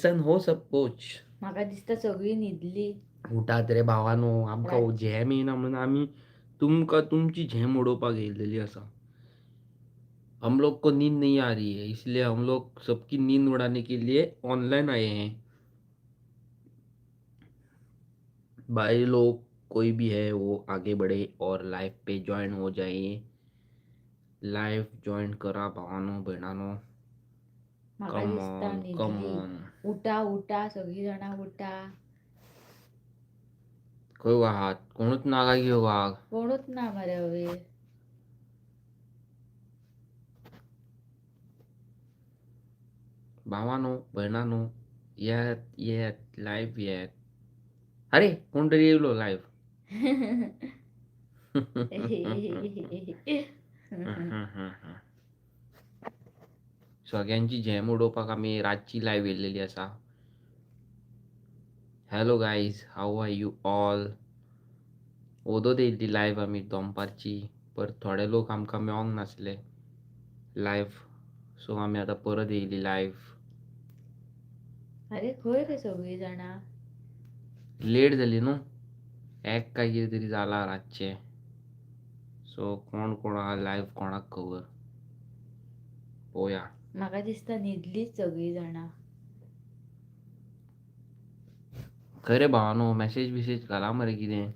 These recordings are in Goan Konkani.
कैसन हो सब कुछ? म्हाका दिसता सगळी न्हिदली. उठात रे भावानो, आमकां झेम येयना म्हणून आमी तुमकां तुमची झेम उडोवपाक येयलेली आसा. हम लोग को नींद नहीं आ रही है, इसलिए हम लोग सबकी नींद उड़ाने के लिए ऑनलाइन आए हैं. भाई लोग कोई भी है वो आगे बढ़े और लाइव पे ज्वाइन हो जाए. लाइव ज्वाइन करा भावानो भयणानो. म्हाका कम दिसता ऑन कम न्हिदली. ऑन. उठा उठा सगळीं जाणां उठा. खंय आहात? कोणूच ना काय घेवपाक? कोणूच ना मरे हवे. भावानो भयणानो येयात येयात लायव्ह येयात. अरे कोण तरी येयलो लायव्ह. सगळ्यांची झेम उडोवपाक आमी रातची लायव्ह येयलेली आसा. Hello guys, how are you all? ओदोत येयल्ली लायव्ह आमी दनपारची, पर थोडे लोक आमकां मेळोंक नासले लायव्ह, सो आमी आतां परत येयली लायव्ह. अरे खंय रे सगळीं जाणां? लेट जाली न्हू, एक काय कितें तरी जाला रातचें. सो कोण कोण आहा लायव्ह कोणाक खबर, पळोवया. म्हाका दिसता न्हिदलीच सगळीं जाणां. खंय रे भावानो, मॅसेज बिसेज घाला मरे कितें.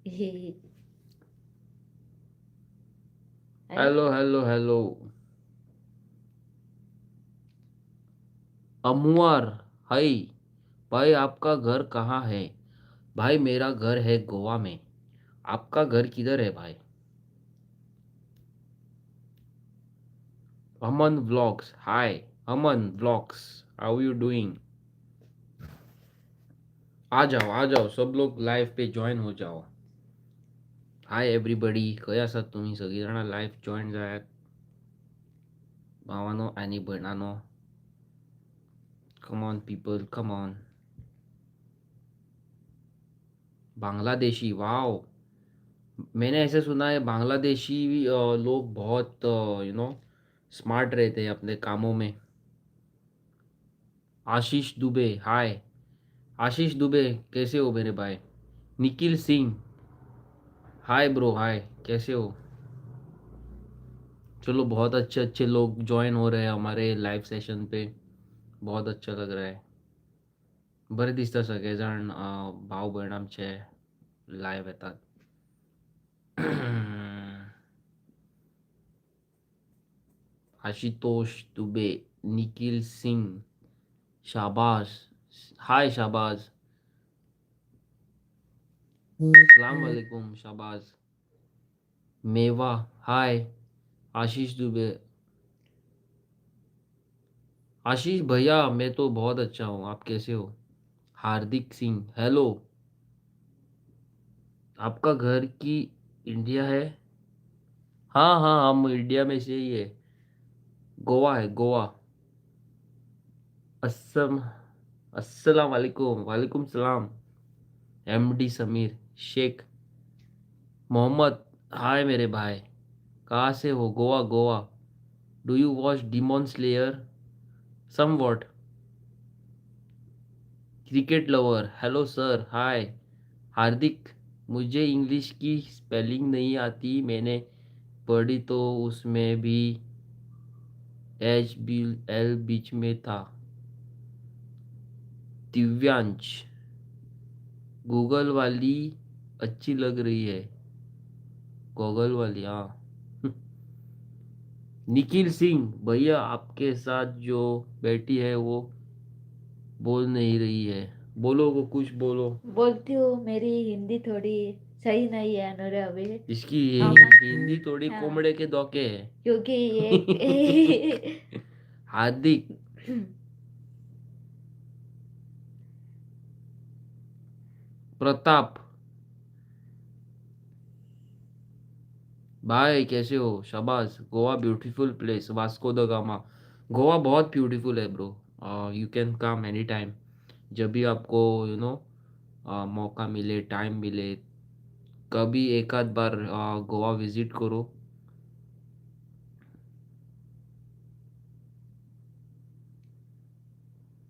अरे हॅलो हॅलो हॅलो. अमुआर हाय भाई, आपका घर कहाँ है? भाई मेरा घर है गोवा में. आपका घर किधर है भाई? Aman vlogs, hi Aman vlogs, how you doing? आ जाओ सब लोग लाइव पे जॉइन हो जाओ. हाय एवरीबडी, खंय आसात तुमी? सगळीं जाणां लायव्ह जॉइन जायात भावानो आनी भयणानो. Come on people, come on. Bangladeshi, wow. मैंने ऐसे सुना है बांग्लादेशी लोग बहुत you know smart रहते हैं अपने कामों में. आशीष दुबे, हाय आशीष दुबे, कैसे हो मेरे भाई? निखिल सिंह, हाय ब्रो, हाय, कैसे हो? चलो बहुत अच्छे अच्छे लोग ज्वाइन हो रहे हैं हमारे लाइव सेशन पे, बहुत अच्छा लग रहा है. बरें दिसता सगळे जाण भाव भयण आमचे लायव्ह येतात. आशुतोष दुबे, निखिल सिंग, शाबाज, हाय शाबाज, अस्सलाम वालेकुम शाबाज. मेवा, हाय आशीष दुबे. आशीष भैया मैं तो बहुत अच्छा हूँ, आप कैसे हो? हार्दिक सिंह, हेलो. आपका घर की इंडिया है? हाँ हाँ, हम इंडिया में से ही है. गोवा है, गोवा. अस्सम अस्सलाम वालेकुम. वालेकुम सलाम. एमडी समीर शेख मोहम्मद, हाय मेरे भाई, कहाँ से हो? Goa Goa. Do you watch Demon Slayer? Somewhat. Cricket lover, hello sir, hi. Hardik, मुझे इंग्लिश की स्पेलिंग नहीं आती, मैंने पढ़ी तो उसमें भी एच बी एल बीच में था. दिव्यांश, गूगल वाली अच्छी लग रही है, गूगल वाली हाँ. निखिल सिंह भैया, आपके साथ जो बैठी है वो बोल नहीं रही है, बोलो वो कुछ बोलो. बोलती हूँ, मेरी हिंदी थोड़ी सही नहीं है अनुरे अभी. इसकी हम हिंदी थोड़ी हाँ, कोमड़े के धोखे है. क्योंकि ये हार्दिक, प्रताप भाई कैसे हो? शाबाश. Goa beautiful place, Vasco da Gama. Goa बहुत ब्यूटीफुल है bro, you can come any time, जब भी आपको you know मौका मिले, टाइम मिले, कभी एक आध बार गोवा विजिट करो.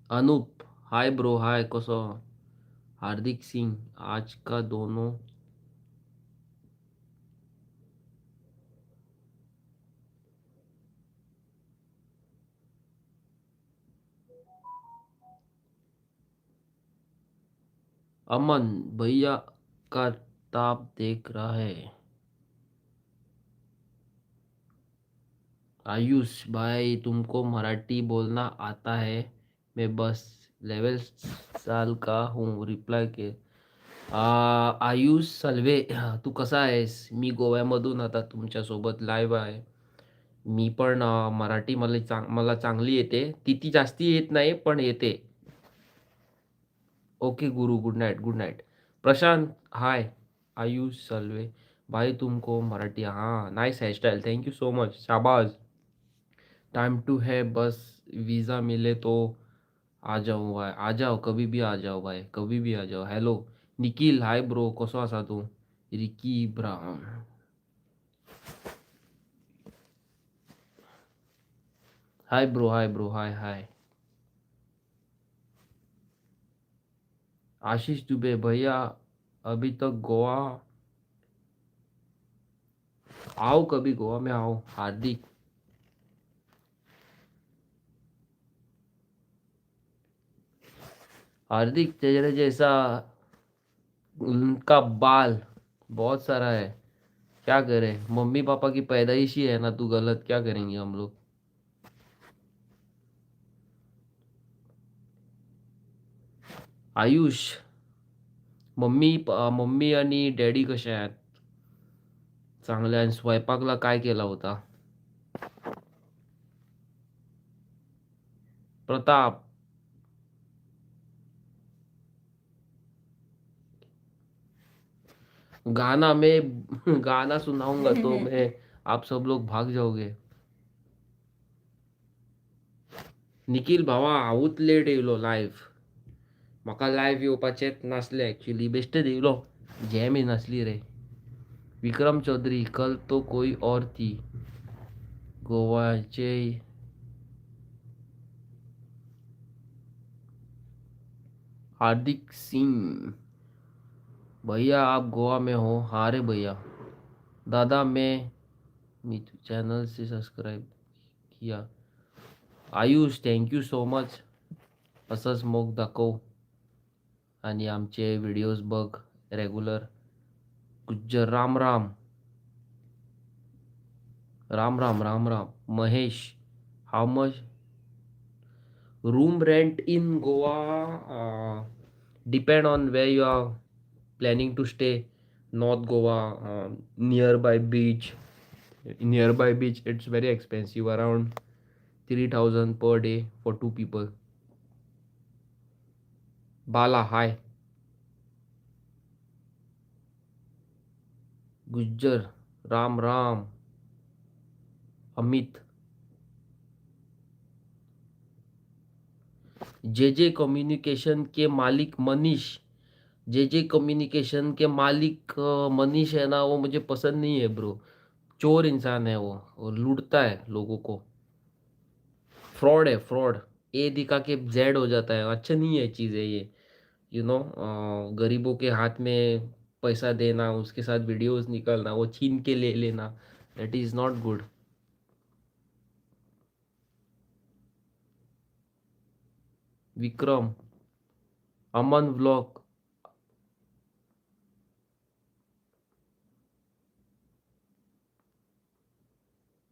अनूप हाय ब्रो, हाय कसो। हार्दिक सिंह आज का दोनों। अमन भैया का ताप देख रहा है। आयुष भाई तुमको मराठी बोलना आता है? मैं बस लेवल साल का हूँ, रिप्लाय के। आयुष सल्वे, तू कसा आहेस? मी गोव्यामधून आता तुमच्यासोबत लाईव्ह आहे. मी पण मराठी मला चांगली येते, तिती जास्ती येत नाही पण येते. Okay Guru, good night, good night. Prashant hi. Ayush Salve भाई तुमको मराठी, हाँ nice hair style, thank you so much, शाबाश। टाइम टू है, बस वीज़ा मिले तो आ जाऊँ भाई। आ जाओ, कभी भी आ जाओ भाई, कभी भी आ जाओ। हॅलो निखिल, हाय ब्रो, कसो आसा तूं? Ricky Brown, hi bro, hi bro, hi hi. Ashish Dubey भैया अभी तक गोवा आओ, कभी गोवा में आओ। हार्दिक, हार्दिक तेरे जैसा उनका बाल बहुत सारा है, क्या करें, मम्मी पापा की पैदाइश ही है ना, तू गलत, क्या करेंगे हम लोग। आयुष, मम्मी मम्मी आणि डॅडी कसे आहेत? चांगले. आणि स्वयंपाकला काय केला होता? प्रताप, गाना में गाना सुनाऊंगा तो मैं आप सब लोग भाग जाओगे। निखिल भावा हांवूच लेट येयलो लायव्ह, म्हाका लायव्ह येवपाचेंच नासलें एक्चुली, बेश्टेच येयलो, जॅम येनासली रे। विक्रम चौधरी, कल तो कोई और थी गोवाचे। हार्दिक सिंह भैया आप गोवा में हो? हाँ रे भैया। दादा मैं मीतू चैनल से सब्सक्राइब किया। Ayush thank you so much. असंच मोग दाखव आणि आमचे व्हिडिओज बघ regular. Gujjar Ram Ram, Ram Ram Ram Ram. Mahesh, how much room rent in Goa? Depend on where you are planning to stay. North Goa, nearby beach, nearby beach it's very expensive, around 3000 per day for two people. Bala hi. Gujjar Ram Ram. Amit, J J communication K मालिक मनीष, जे जे कम्युनिकेशन के मालिक मनीष है ना, वो मुझे पसंद नहीं है ब्रो। चोर इंसान है वो, और लूटता है लोगों को, फ्रॉड है, फ्रॉड। ए दिखा के जेड हो जाता है, अच्छा नहीं है चीज़ है ये, you know. गरीबों के हाथ में पैसा देना, उसके साथ वीडियोस निकालना, वो छीन के ले लेना, that is not good. Vikram, Aman vlog,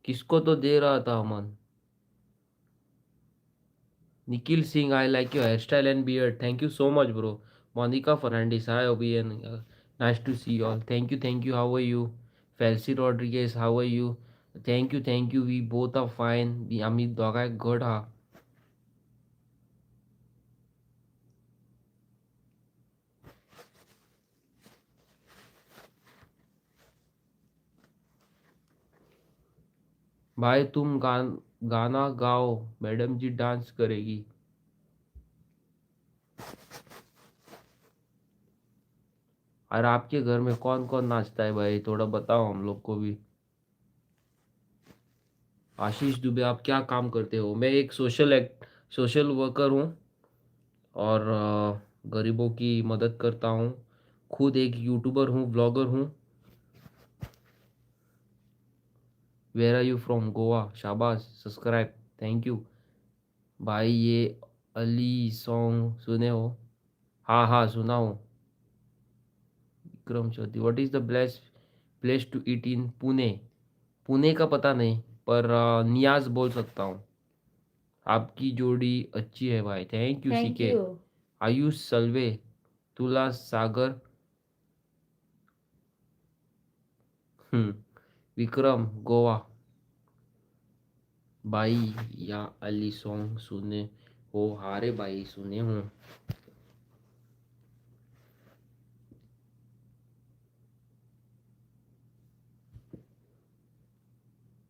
किसको तो दे रहा था Aman. Nikhil Singh, I like your hair style and beard, thank you so much bro. Monica Fernandes, hi OBN, nice to see all, thank you, thank you, how are you. Felcy Rodrigues, how are you, thank you, thank you, we both are fine, आमी दोगांय घट आहा। भाई तुम गाना गाओ, मैडम जी डांस करेगी। और आपके घर में कौन कौन नाचता है भाई, थोड़ा बताओ हम लोग को भी। आशीष दुबे, आप क्या काम करते हो? मैं एक सोशल वर्कर हूँ। और गरीबों की मदद करता हूँ। खुद एक यूट्यूबर हूँ, ब्लॉगर हूँ। Where are you from? Goa. शाबाश, सब्सक्राइब, thank you भाई। ये अली सॉन्ग सुने हो? हाँ हाँ सुना हूँ। Vikram Chaudhary, what is the best place to eat in Pune? Pune का पता नहीं, पर नियाज बोल सकता हूँ। आपकी जोड़ी अच्छी है भाई, thank you. Thank C K you. Ayush Salve, तुला सागर। विक्रम गोवा। भाई या अली सॉन्ग सुने हो? हारे भाई सुने हूँ।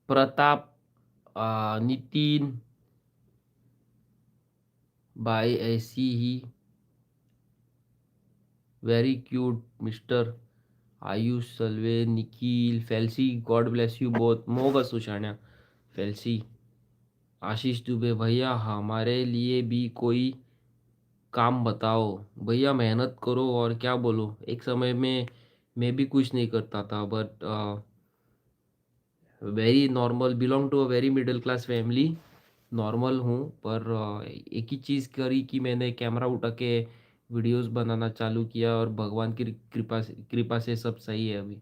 प्रताप, नितिन भाई AC he very cute mister Ayush Salve, Nikhil Felcy, God bless you both. मोग सुशाण्या फेल्सी। आशीष दुबे भैया हमारे लिए भी कोई काम बताओ। भैया मेहनत करो और क्या बोलो। एक समय में मैं भी कुछ नहीं करता था, but very normal, belong to a very middle class family, normal हूँ। पर एक ही चीज़ करी कि मैंने कैमरा उठा के वीडियोस बनाना चालू किया और भगवान की कृपा से सब सही है अभी।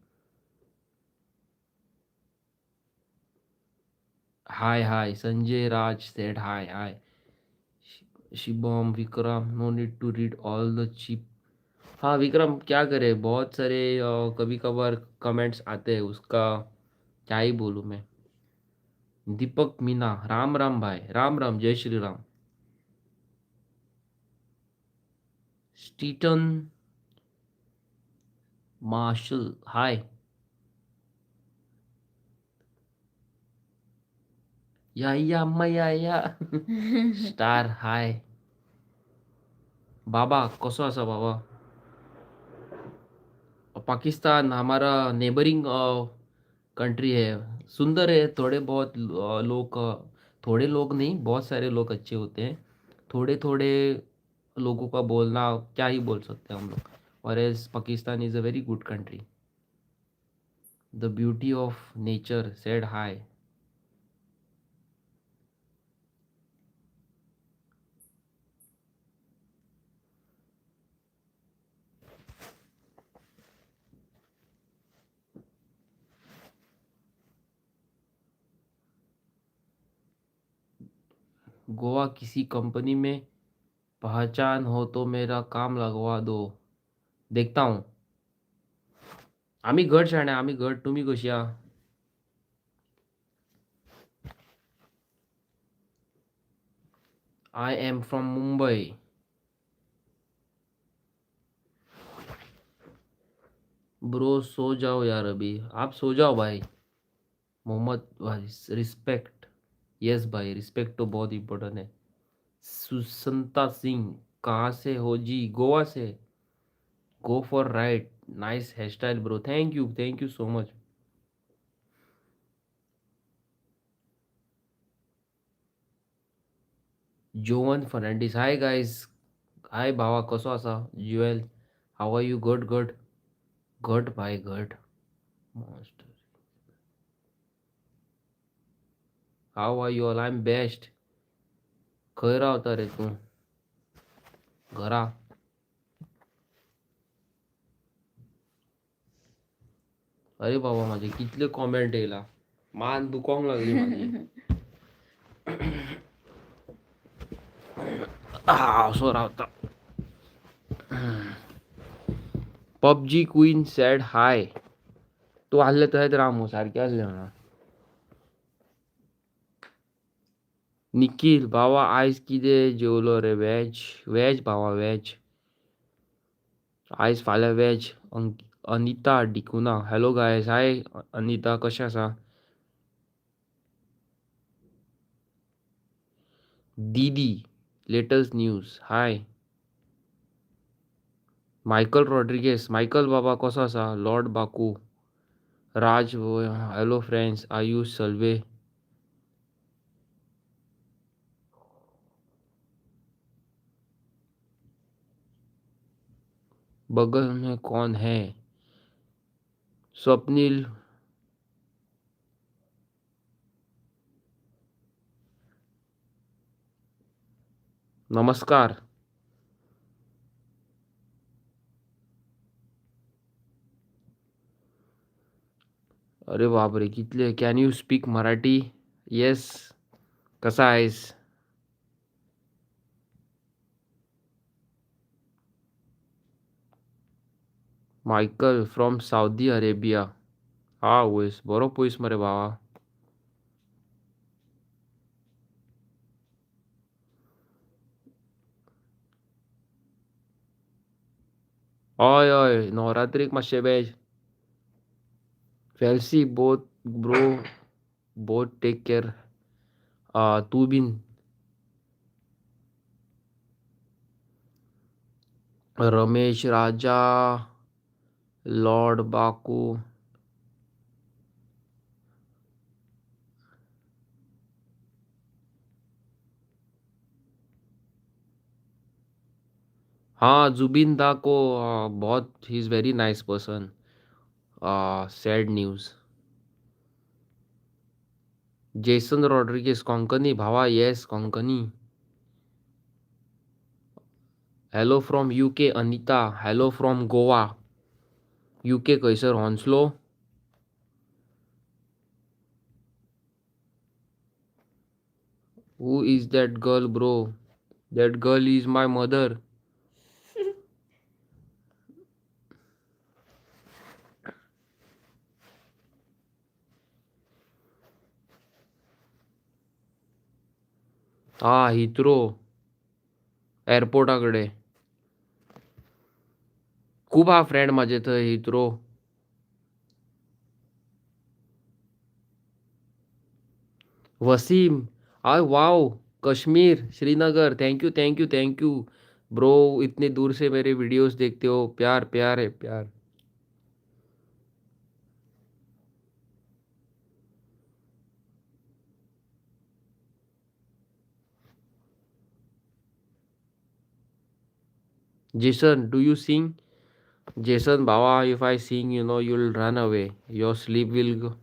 Hi hi Sanjay Raj said hi hi. Shivam Vikram, no need to read all the cheap. हाँ विक्रम क्या करे, बहुत सारे कभी कभार कमेंट्स आते हैं, उसका क्या ही बोलूँ मैं। दीपक मीना, राम राम भाई, राम राम, जय श्री राम। स्टीटन मार्शल, हाय। या मैया या स्टार, हाय। बाबा कसो आसा बाबा? पाकिस्तान हमारा नेबरिंग कंट्री है, सुंदर है। थोड़े बहुत लोग, थोड़े लोग नहीं, बहुत सारे लोग अच्छे होते हैं। थोड़े थोड़े लोगों का बोलना क्या ही बोल सकते हैं हम लोग। और as Pakistan is a very good country. The beauty of nature said hi. Goa किसी कंपनी में पहचान हो तो मेरा काम लगवा दो, देखता हूँ। आमी घट शाणे, आमी घट, तुमी कशी आहा? I am from Mumbai. Bro so जाओ यार, अभी आप सो जाओ भाई। मोहम्मद भाई रिस्पेक्ट, यस भाई रिस्पेक्ट तो बहुत इम्पोर्टेंट है। सुसंता सिंह कहाँ से हो जी? गोवा से। Go for ride, nice hair style bro, thank you, thank you so much. Jovan Fernandes, hi guys, hi भावा कसो आसा? Jewel, how are you? Good good good भाई good. Monster, how are you all? I am best. खंय रावता रे तूं? घरा। अरे बाबा माझे कितले कॉमेंट येयला, मान दुखोंक लागली माझी। असो रावता। पबजी क्वीन सॅड हाय। तूं आहले थंयच राव मुगो, सारकें आहलें म्हणा। निखील बाबा आयज कितें जेवलो रे? वेज, वेज बाबा वेज, आयज फाल्यां veg. Anita D'Cunha, hello guys, hi Anita, कशें आसा? दीदी latest news, hi. Michael Rodrigues, Michael बाबा कसो आसा? Lord Baku, Raj, hello friends, Ayush Salve. बगल में कौन है? स्वप्निल। नमस्कार। अरे बापरे, कितले. Can you speak Marathi? Yes. कसा आहेस? Michael from Saudi Arabia. हा वयस बरो पयस मरे भावा. हय हय, नवरात्रीक मातशें बेज फॅल्सी both bro, both take care. तूं बीन. रमेश राजा, लॉर्ड बाकू. हाँ, जुबिन दा को बहुत, he is very nice person. Sad news. Jason Rodrigues Konkani भावा. Yes, Konkani. Hello from UK Anita. Hello from Goa. UK खंयसर? Hounslow. Who is that girl bro? That girl is my mother. हा, हिथ्रो एअरपोर्टा कडेन खूब आहा फ्रेंड म्हाजे थंय Heathrow. Wasim, I wow, Kashmir, Srinagar. Thank you thank you thank you bro, इतने दूर से मेरे वीडियोस देखते हो. प्यार प्यार है प्यार. Jason, do you sing? Jason Bawa, if I sing, you know, you'll run away. Your sleep will go.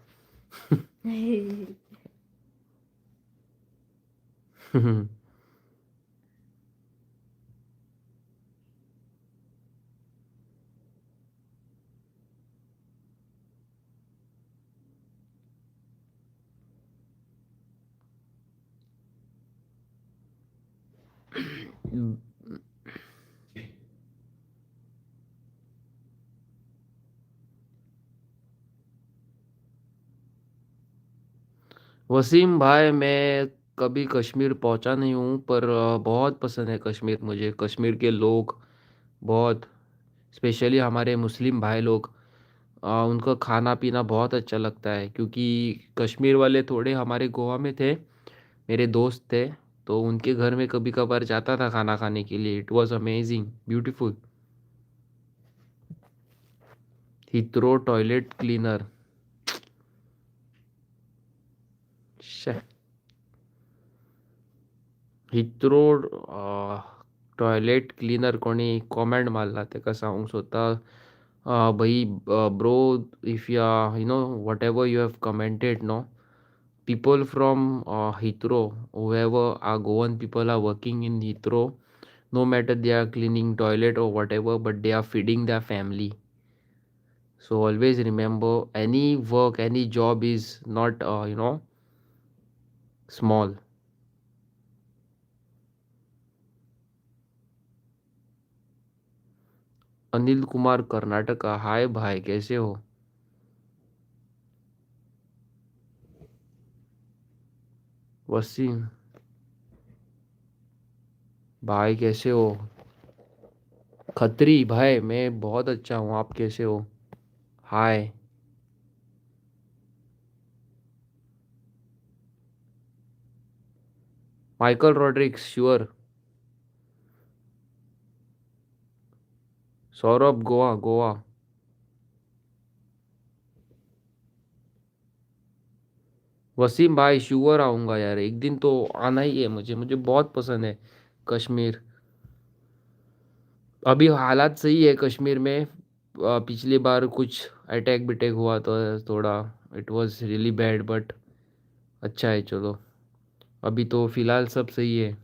Wasim भाई, मैं कभी कश्मीर पहुंचा नहीं हूँ, पर बहुत पसंद है कश्मीर मुझे. कश्मीर के लोग बहुत, स्पेशली हमारे मुस्लिम भाई लोग, उनका खाना पीना बहुत अच्छा लगता है. क्योंकि कश्मीर वाले थोड़े हमारे गोवा में थे, मेरे दोस्त थे, तो उनके घर में कभी कभार जाता था खाना खाने के लिए. It was amazing, beautiful. Heathrow toilet cleaner. Heathrow toilet cleaner कोणी कॉमेंट मारला तेका सांगूंक सोदता, भाई bro, if you you know whatever you have commented no, people from Heathrow, whoever are Goan people are working in Heathrow, no matter they are cleaning toilet or whatever, but they are feeding their family. So always remember, any work, any job is not you know small. Anil Kumar Karnataka, हाय भाई, कैसे हो? वसीम भाई, कैसे हो? खत्री भाई, मैं बहुत अच्छा हूँ, आप कैसे हो? हाय. Michael Rodrigues, sure. Saurabh, Goa Goa. Wasim भाई, श्योर आऊँगा यार, एक दिन तो आना ही है मुझे. मुझे बहुत पसंद है कश्मीर. अभी हालात सही है कश्मीर में। पिछली बार कुछ अटैक बिटैक हुआ तो थोड़ा it was really bad, but अच्छा है, चलो अभी तो फिलहाल सब सही है।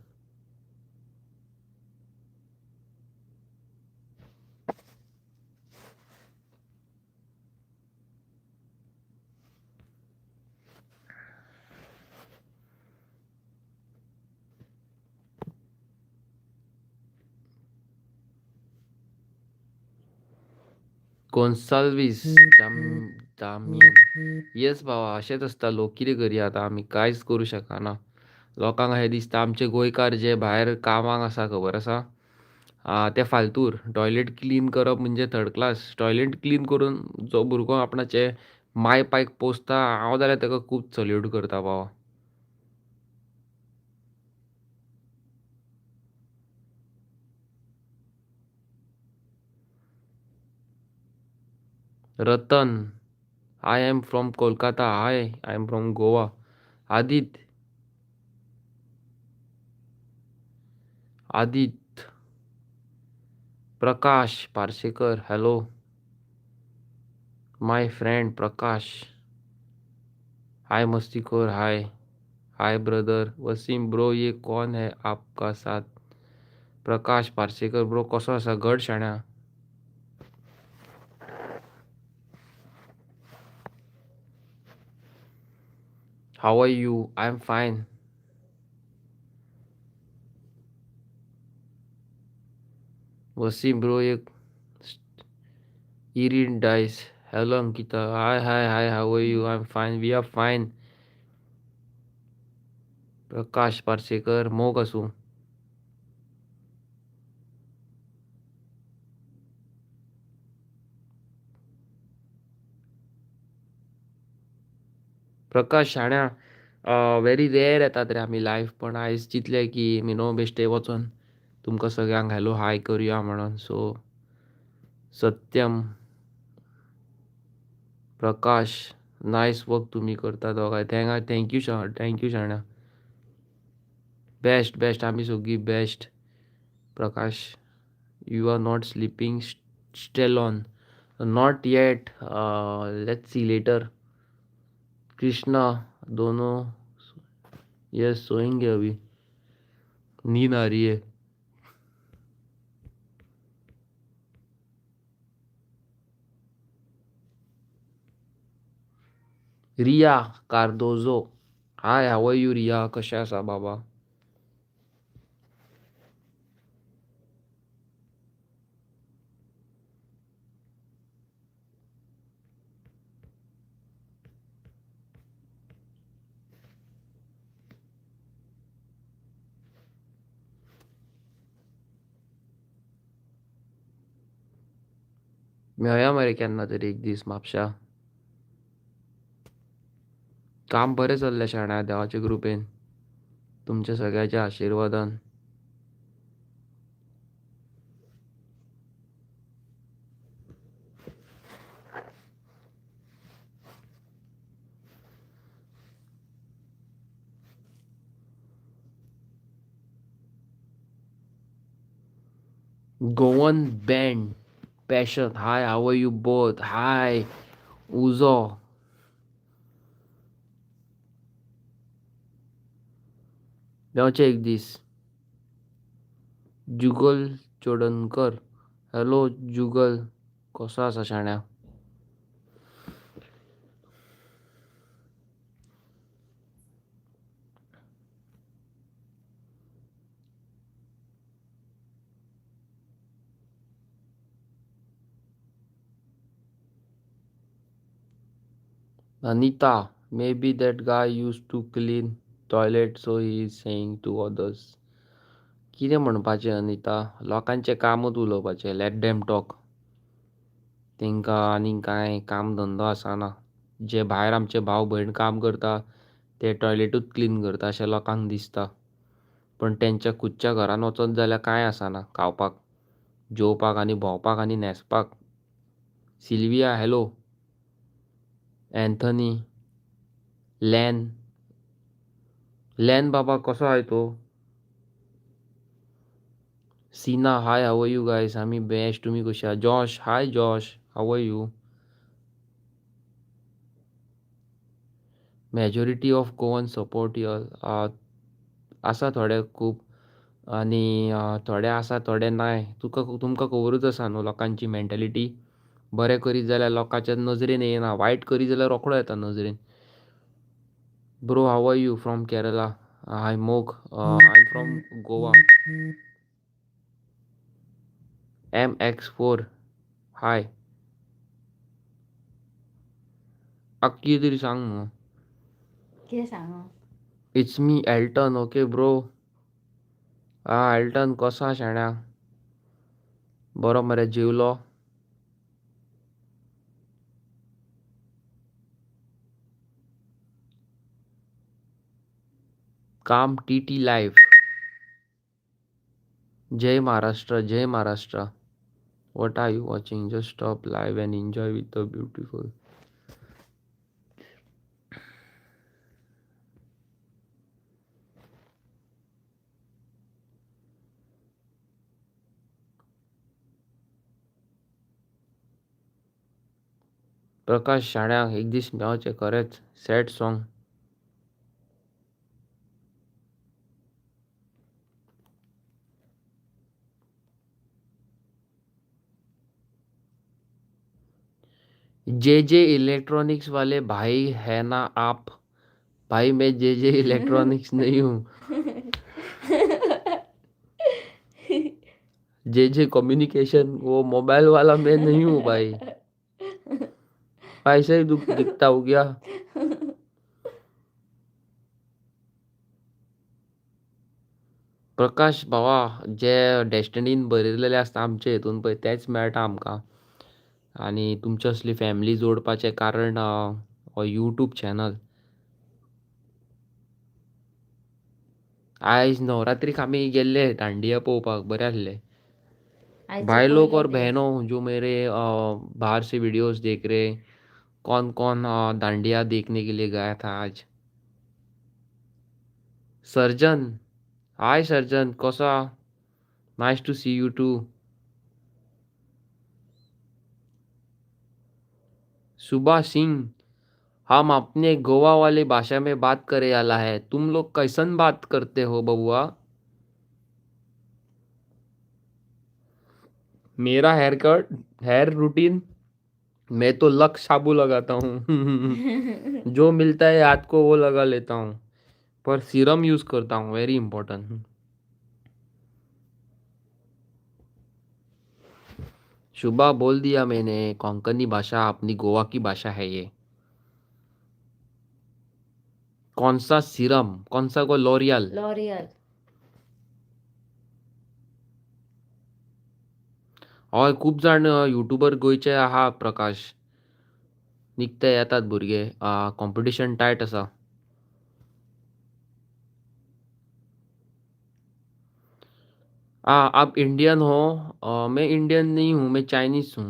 गोन्साल्वीस दामियन, येस बाबा, अशेंच आसता लोक, कितें करया आतां आमी कांयच करूं शकना। लोकांक अशें दिसता आमचे गोंयकार जे भायर कामाक आसा खबर आसा, ते फालतूर। टॉयलेट क्लीन करप म्हणजे थर्ड क्लास। टॉयलेट क्लीन करून जो भुरगो आपणाचे माय पायक पोसता, हांव जाल्यार ताका खूब सल्यूट करता बाबा। Ratan, I am from Kolkata. Hi, I am from Goa. Adit, Adit, Prakash Parsekar, hello my friend Prakash. Hi मस्तीखोर, hi hi brother. Wasim bro, ये कौन है आपका साथ? प्रकाश पार्सेकर ब्रो, कसो आसा? घड शाण्या। How are you? I am fine. Wasim bro, एक Irin Dice. Hello Ankita, hi hi hi, how are you? I am fine, we are fine. Prakash Parsekar, मोग आसूं। प्रकाश शाण्या, व्हेरी रेअर येतात रे आमी लायव्ह, पण आयज चिंतलें की you know बेश्टे वचोन तुमकां सगळ्यांक हॅलो हाय करुया म्हणून। So Satyam, Prakash, nice work तुमी करता दोगांय। Thank you thank you शाण्या, बेस्ट बेस्ट, आमी सगळीं best. Prakash, you are not sleeping still on? Not yet, let's see later. Krishna, दोनों यस सोएंगे अभी, नींद आ रही है। Riya Cardozo, hi, how are you Riya? कशें आसा बाबा? मेळया मरे केन्ना तरी एक दीस म्हापशा। काम बरें चल्लें शाण्या, देवाचे कृपेन, तुमच्या सगळ्याच्या आशिर्वादान। Goan band passion, hi, how are you both? Hi उजो, मेवचे एक दीस। जुगल चोडणकर, हॅलो जुगल, कसो आसा शाण्या? Anita, maybe that guy used to clean toilet, so he is saying to others. कितें म्हणपाचें अनिता, लोकांचें कामूच उलोवपाचें, लेट देम टॉक। तांकां आनीक कांय काम धंदो आसना। जे भायर आमचे भाव भयण काम करता ते टॉयलेटूच क्लीन करता अशें लोकांक दिसता, पण तेंच्या खुदच्या घरान वचत जाल्यार कांय आसना खावपाक, जेवपाक आनी भोंवपाक आनी न्हेसपाक। Sylvia, hello. अँथनी, लॅन, लॅन बाबा कसो आहे तो? Sina hi, how are you guys? आमी बेस्ट, तुमी कशी आहा? Josh hi, Josh how are you? Majority of Goan support your. आसा थोडे खूब आनी थोडे आसा थोडे नाय. तुका तुमकां खबरूच आसा न्हू लोकांची मेंटेलिटी. बरें करीत जाल्यार लोकांच्या नजरेन येना, वायट करीत जाल्यार रोखडो येता नजरेन. Bro how are you? From Kerala. Hi Mog, I am from Goa. MX4 hi. कितें तरी सांग न्हू. कितें सांगू? It's me Elton. Okay bro. Ah Elton, कसो आहा शाण्या? बरो मरे? जेवलो? काम टी टी लायव्ह. जय महाराष्ट्र, जय Maharashtra. What are you watching? Just stop live and enjoy with the beautiful. Prakash शाण्या एक दीस मेळचें खरेंच. Sad song. जे जे इलेक्ट्रॉनिक्स वाले भाई है ना आप? भाई मैं जे जे इलेक्ट्रॉनिक्स नहीं हूँ. जे जे कम्युनिकेशन वो मोबाइल वाला मैं नहीं हूँ भाई. ऐसे ही दुख दिखता हो गया. प्रकाश भावा, जे डेस्टिनीन बरयलेले आसता आमचे हितून पळय तेच मेळटा आमकां. आनी तुमचे असली फॅमिली जोडपाचें कारण हो यूट्यूब चॅनल. आयज नवरात्रीक आमी गेल्ले दांडिया पळोवपाक, बरें आसलें. आयचो भाई लोग पयलो और दीस. बहनों जो मेरे बाहर से वीडियोस देख रहे, कौन कौन दांडिया देखने के लिए गया था आज? सर्जन हाय, सर्जन कसो? Nice to see you too. Subhash Singh, हम अपने गोवा वाले भाषा में बात करे आला है, तुम लोग कैसन बात करते हो बबुआ? मेरा हेयर कट, हेयर रूटीन, मैं तो लक्स साबु लगाता हूँ. जो मिलता है हाथ को वो लगा लेता हूँ, पर सीरम यूज़ करता हूँ, वेरी इंपॉर्टेंट. शुभा बोल दिया मैंने, कोंकणी भाषा अपनी गोवा की भाषा है ये. कौन सा सीरम? कौन सा को? लॉरियल. लॉरियल. हय, खूब जाण युट्यूबर गोंयचे आहा प्रकाश, निकते येतात भुरगे. कॉम्पिटिशन टायट आसा. आप इंडियन हो? मैं इंडियन नहीं हूँ, मैं चाइनीज हूँ.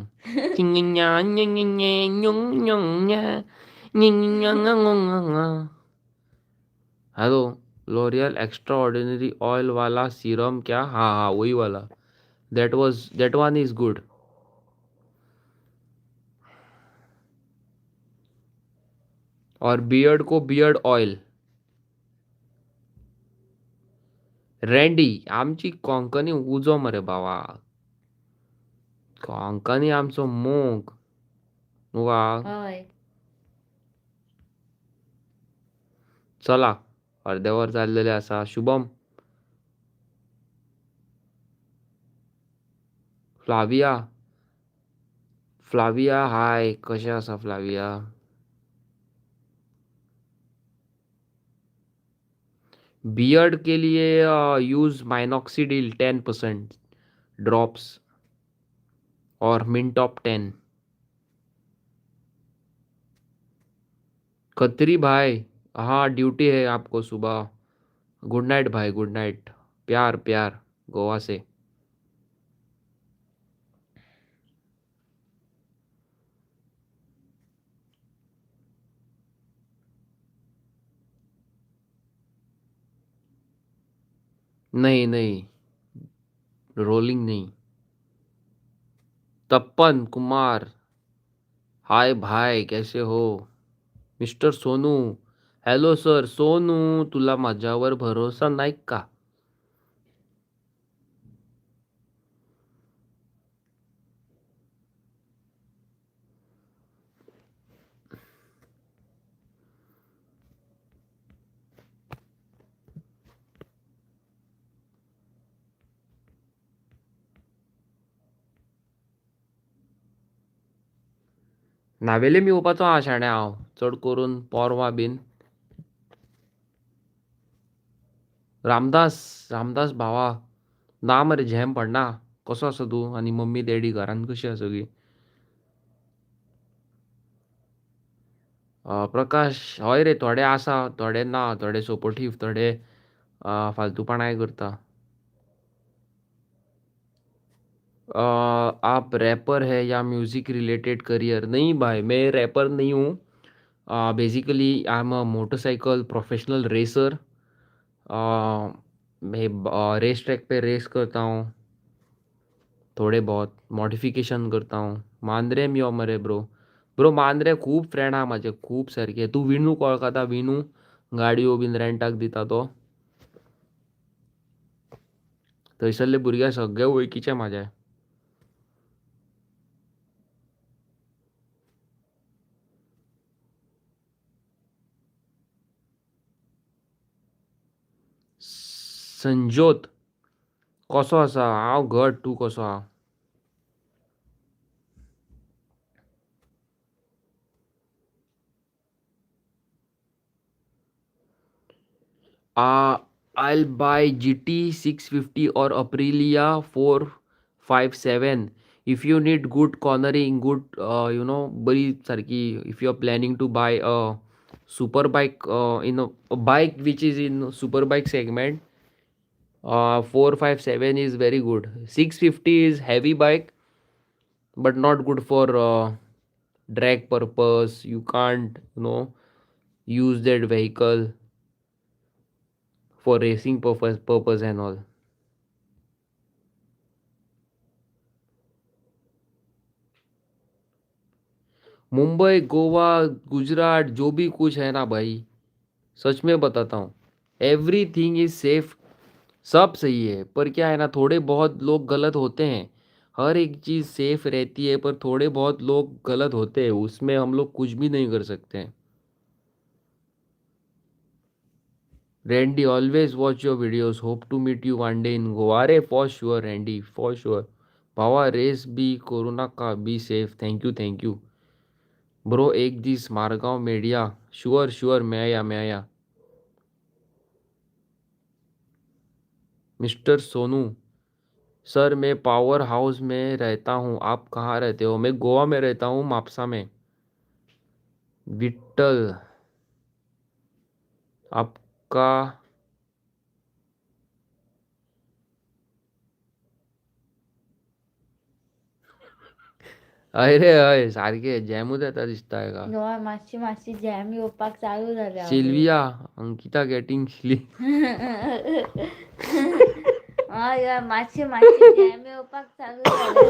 Hello, L'Oreal extra ordinary oil वाला सीरम क्या? हाँ हाँ, वही वाला. That one is good. और बियर्ड को बियर्ड ऑयल. रँडी, आमची कोंकणी उजो मरे बाबा, कोंकणी आमचो मोग वा. हय. चला, अर्दे वर जाल्लेलें आसा. शुभम, फ्लाविया, फ्लाविया हाय, कशें आसा फ्लाविया? बियर्ड के लिए यूज माइनॉक्सीडिल 10% ड्रॉप्स और मिंटॉप 10. खत्री भाई, हाँ ड्यूटी है आपको सुबह. गुड नाइट भाई, गुड नाइट. प्यार प्यार गोवा से. नहीं नहीं, रोलिंग नहीं। तप्पन कुमार, हाय भाई कैसे हो? Mister Sonu, hello sir. Sonu, तुला माझ्यावर भरोसा नाही का? नावेले मी येवपाचो आहा शाण्या हांव चड करून पोरवां बीन. रामदास, रामदास भावा, ना मरे झेम पडना. कसो आसा तूं आनी मम्मी डॅडी घरान कशी आसा सगळीं? प्रकाश, हय रे थोडे आसा, थोडे ना, थोडे सपोर्टीव, थोडे फालतूपणाय करता. आप रैपर है या म्यूज़िक रिलेटेड करियर? नहीं भाई, मैं रैपर नहीं हूँ. Basically I am a motorcycle professional racer. मैं रेस ट्रैक पे रेस करता हूँ, थोड़े बहुत मॉडिफिकेशन करता हूँ. मांद्रेम यो मरे ब्रो. ब्रो मांद्रे खूब फ्रेंड आहा म्हाजे, खूब सारके. तूं विनूक वळखता? विनू गाडयो बीन रेंटाक दिता तो. थंयसरले भुरगे सगळे वळखीचे म्हाजे. संजोत, कसो आसा? हांव घट, तूं कसो आहा? I'll buy GT 650 or Aprilia 457. If you need good cornering, good you know, बरी सारकी, if you are planning to buy a super bike, in a bike which is in super bike segment, 457 is very good. 650 is heavy bike but not good for drag purpose. You can't, you know, use that vehicle for racing purpose and all. Mumbai, Goa, Gujarat, जो भी कुछ है ना भाई, सच में बताता हूँ, एवरीथिंग is safe, सब सही है. पर क्या है ना, थोड़े बहुत लोग गलत होते हैं. हर एक चीज़ सेफ रहती है पर थोड़े बहुत लोग गलत होते हैं, उसमें हम लोग कुछ भी नहीं कर सकते हैं. Randy, always watch your videos, hope to meet you one day in Goa. अरे for sure Randy, for sure. भावा रेस बी करू नाका, be safe. Thank you, thank you bro. एक दीस मारगांव मेळया. शुअर शुअर, मेळया मेळया. मिस्टर सोनू सर, मैं पावर हाउस में रहता हूँ, आप कहाँ रहते हो? मैं गोवा में रहता हूँ, मापसा में. विट्ठल, आपका हय रे हय, सारकें जॅमूच येता दिसता हेका. हय, मातशी मातशी जॅम येवपाक चालू जाल्या. Sylvia, Ankita getting sleep. हय हय, मातशी मातशी जॅम येवपाक चालू जाल्या.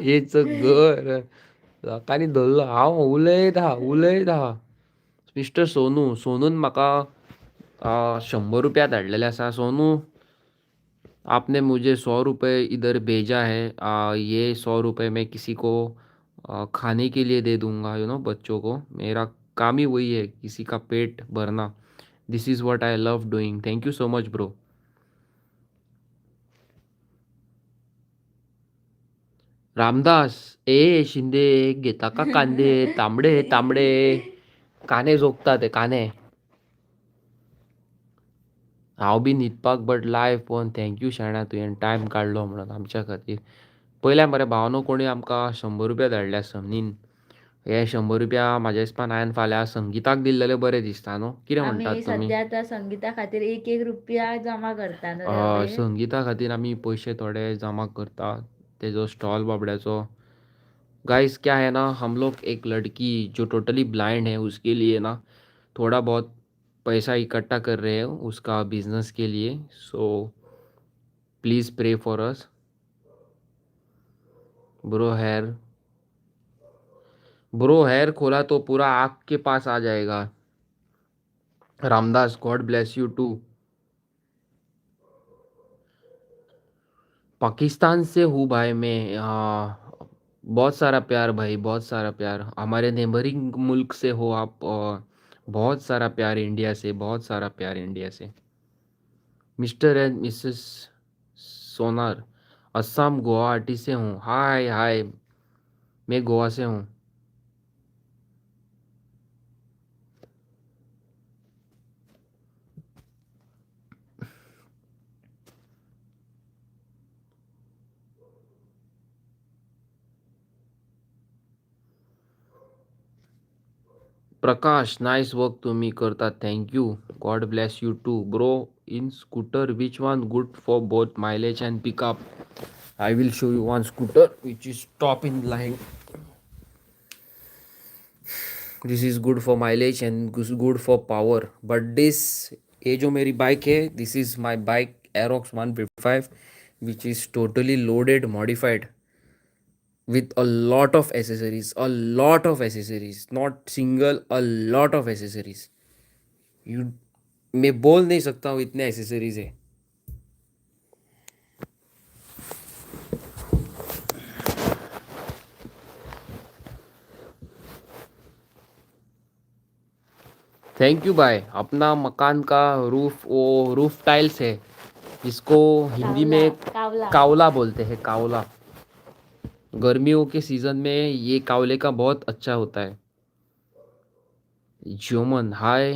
हेच घर लोकांनी धरलो. हांव उलयता उलयता. मिस्टर सोनू, सोनून म्हाका 100 रुपया धाडलेले आसा. सोनू, आपने मुझे 100 रुपये इधर भेजा है. ये 100 रुपये मैं किसी को खाने के लिए दे दूंगा, you know, बच्चों को. मेरा काम ही वही है, किसी का पेट भरना. This is what I love doing. Thank you so much bro. Ramdas, ए शिंदे, घेता का कांदे? तांबडे तांबडे काने जोगता ते काने. हांव बी न्हिदपाक बट लायव्ह पळोवन thank you शाण्या, तुवें टायम काडलो म्हणून आमच्या खातीर. पयल्या मरे भावानो, कोणी आमकां 100 रुपया धाडल्या समनीन. हे 100 रुपया म्हाज्या हिसपान हांवें फाल्यां संगीताक दिले जाल्यार बरें दिसता न्हू? कितें म्हणटात आमी तुमी? सद्या आतां संगीता खातीर एक एक रुपया जमा करता न्हू रे अबे. संगीता खातीर आमी पयशे थोडे जमा करता, तेजो स्टॉल बाबड्याचो. गाइस क्या है ना, हम लोग एक लड़की जो टोटली ब्लाइंड है उसके लिए ना थोड़ा बहुत पैसा इकट्ठा कर रहे हैं उसका बिजनेस के लिए. So please pray for us. Bro hair, bro hair खोला तो पूरा आँख के पास आ जाएगा. Ramdas, God bless you too. Pakistan से हूँ भाई मैं. बहुत सारा प्यार भाई, बहुत सारा प्यार. हमारे नेबरिंग मुल्क से हो आप. बहुत सारा प्यार इंडिया से, बहुत सारा प्यार इंडिया से. Mister and Mrs Sonar, Assam Guwahati से हूँ. हाय हाय, मैं गोवा से हूँ. प्रकाश, नाईस वर्क तुम्ही करता. Thank you. God bless you too. Bro, in scooter which one good for both mileage and pickup? I will show you one scooter which is top in line. This is good for mileage and good for power. But this, ये जो मेरी बाइक है, this is my bike Aerox 155, which is totally loaded, modified with a lot of accessories, a lot of accessories, not single, a lot of accessories. You, मैं बोल नहीं सकता हूँ इतने accessories है. Thank you भाई. अपना मकान का रूफ, वो रूफ टाइल्स है जिसको हिंदी कावला में कावला. कावला बोलते हैं, कावला. गर्मियों के सीज़न में ये कावले का बहुत अच्छा होता है. जोमन, हाय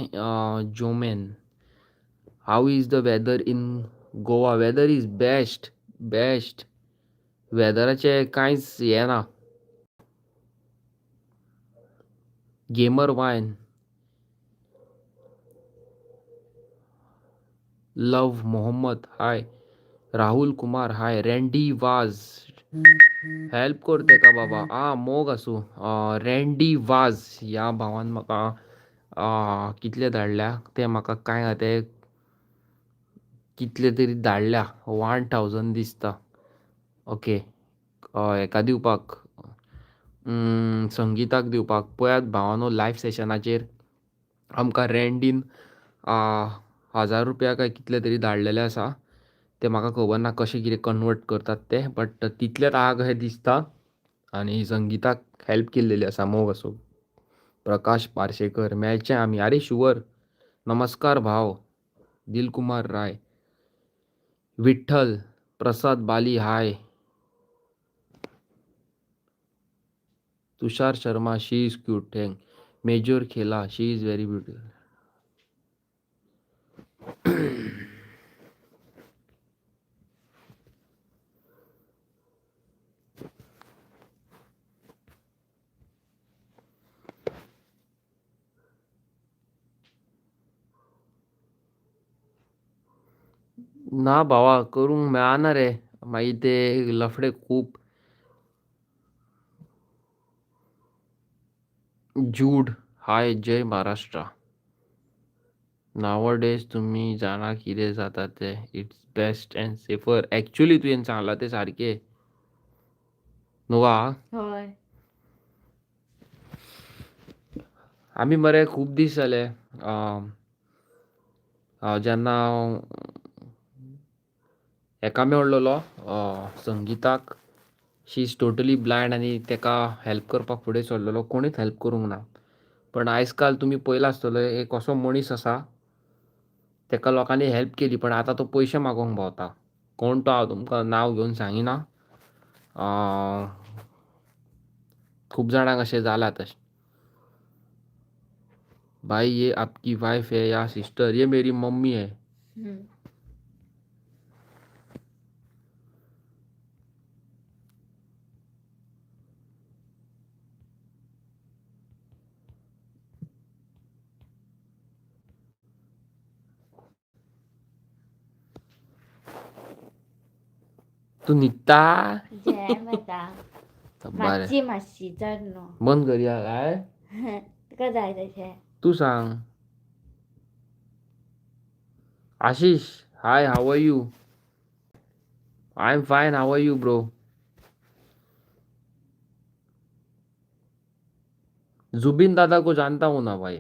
Joman, how is the weather in Goa? Weather is best, best. वेदराचें कांयच हें ना. Gamer wine, love Mohammed, hi. Rahul Kumar, hi. Randy Vaz, help कर तेका बाबा. आ मोग आसूं. रँडी वाज ह्या भावान म्हाका कितले धाडल्या ते म्हाका कांय ना, ते कितले तरी धाडल्या, 1000 दिसता. ओके, हेका दिवपाक, संगीताक दिवपाक. पळयात भावानो, लायव सेशनाचेर आमकां रँडीन 1000 रुपया काय कितले तरी धाडलेले आसा. ते म्हाका खबर ना कशें कितें कन्वर्ट करतात ते, बट तितलेच आहा कशें दिसता. आनी संगीताक हेल्प केल्लेली आसा. मोग आसूं. प्रकाश पार्शेकर, मेळचे आमी. अरे शुवर. नमस्कार भाव. Dilkumar Rai, Vitthal Prasad Bali, hi. Tushar Sharma, she is cute. Thank. Major Khela, she is very beautiful. ना भावा, करूंक मेळना रे, मागीर ते लफडे खूब. जूड, हाय. जय महाराष्ट्र. नावडेज तुमी जाणा कितें जाता तें. It's best and safer. Actually तुवें सांगलां तें सारकें न्हू गा. हय. आमी मरे खूब दीस जाले, जेन्ना हांव हेका मेळ्ळोलो संगीताक, शी is totally blind, आनी तेका हेल्प करपाक फुडें सरलेलो, कोणीच हेल्प करूंक ना. पण आयज काल तुमी पळयला आसतलो, एक असो मनीस आसा तेका लोकांनी हेल्प केली, पण आतां तो पयशे मागोंक भोंवता. कोण तो हांव तुमकां नांव घेवन सांगिना. खूब जाणांक अशें जालां तशें. भाई ये आपकी वाइफ है या सिस्टर? ये मेरी मम्मी है. तूं न्हिदता? जेम येता. बरें, मातशी मातशी, चड न्हू. बंद करया काय? तुका जाय तशें. तूं सांग. Ashish, hi, how are you? I am fine, how are you bro? Zubin दादा को जानता हूँ ना भाई।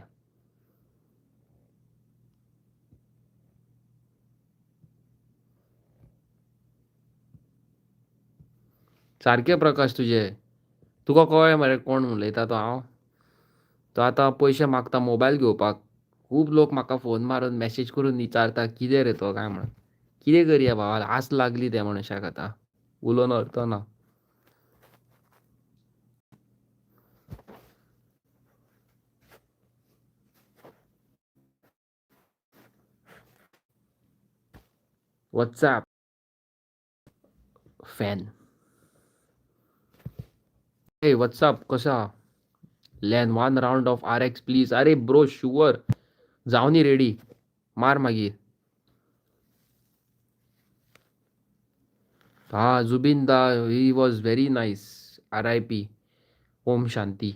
सारके प्रकाश तुजे, तुका कळ्ळें मरे कोण उलयता तो हांव? तो आतां पयशे मागता मोबायल घेवपाक। खूब लोक म्हाका फोन मारून मॅसेज करून विचारता कितें रे तो काय म्हणून। कितें करया भावा, आस लागली त्या मनशाक आतां, उलोवन अर्थ ना। व्हॉट्सॲप फॅन, हे व्हॉट्सअप कसा? LAN one round of RX please. अरे ब्रो शुअर, जावनी रेडी, मार मागीर। हा जुबीन दा, he was very nice, RIP, Om Shanti.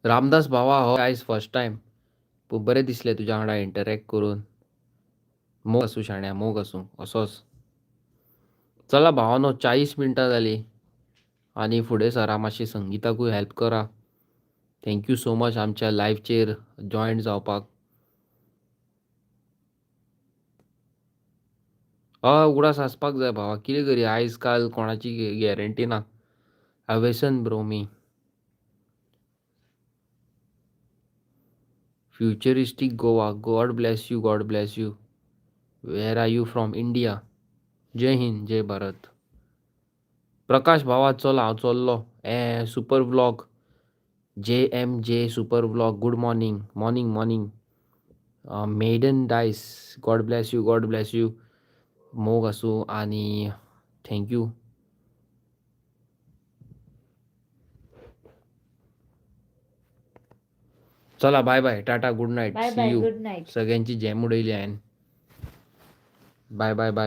Ramdas भावा, हो आयज फर्स्ट टायम, पूण बरें दिसलें तुज्या वांगडा इंटरॅक्ट करून। मोग आसूं शाण्या, मोग आसूं असोच। चला भावानो, 40 मिनटां जालीं आनी फुडें सरा, मातशें संगीताकूय हेल्प करा। Thank you so much आमच्या लायव्हचेर जॉयन जावपाक। हय, उगडास आसपाक जाय भावा, कितें करया, आयज काल कोणाची गॅरंटी ना। अवेसन bro me. Futuristic Goa, God bless you, God bless you. Where are you from? India. Jai Hind, Jai Bharat. Prakash भावा चल, हांव चल्लो। ए super vlog, JMJ super vlog, good morning, morning morning. Maiden Dice, God bless you, God bless you. मोग आसूं आनी thank you. चला bye bye, tata, good night, bye see bye, you. Good night. सगळ्यांची जॅम उडयली हांवें। Bye bye bye.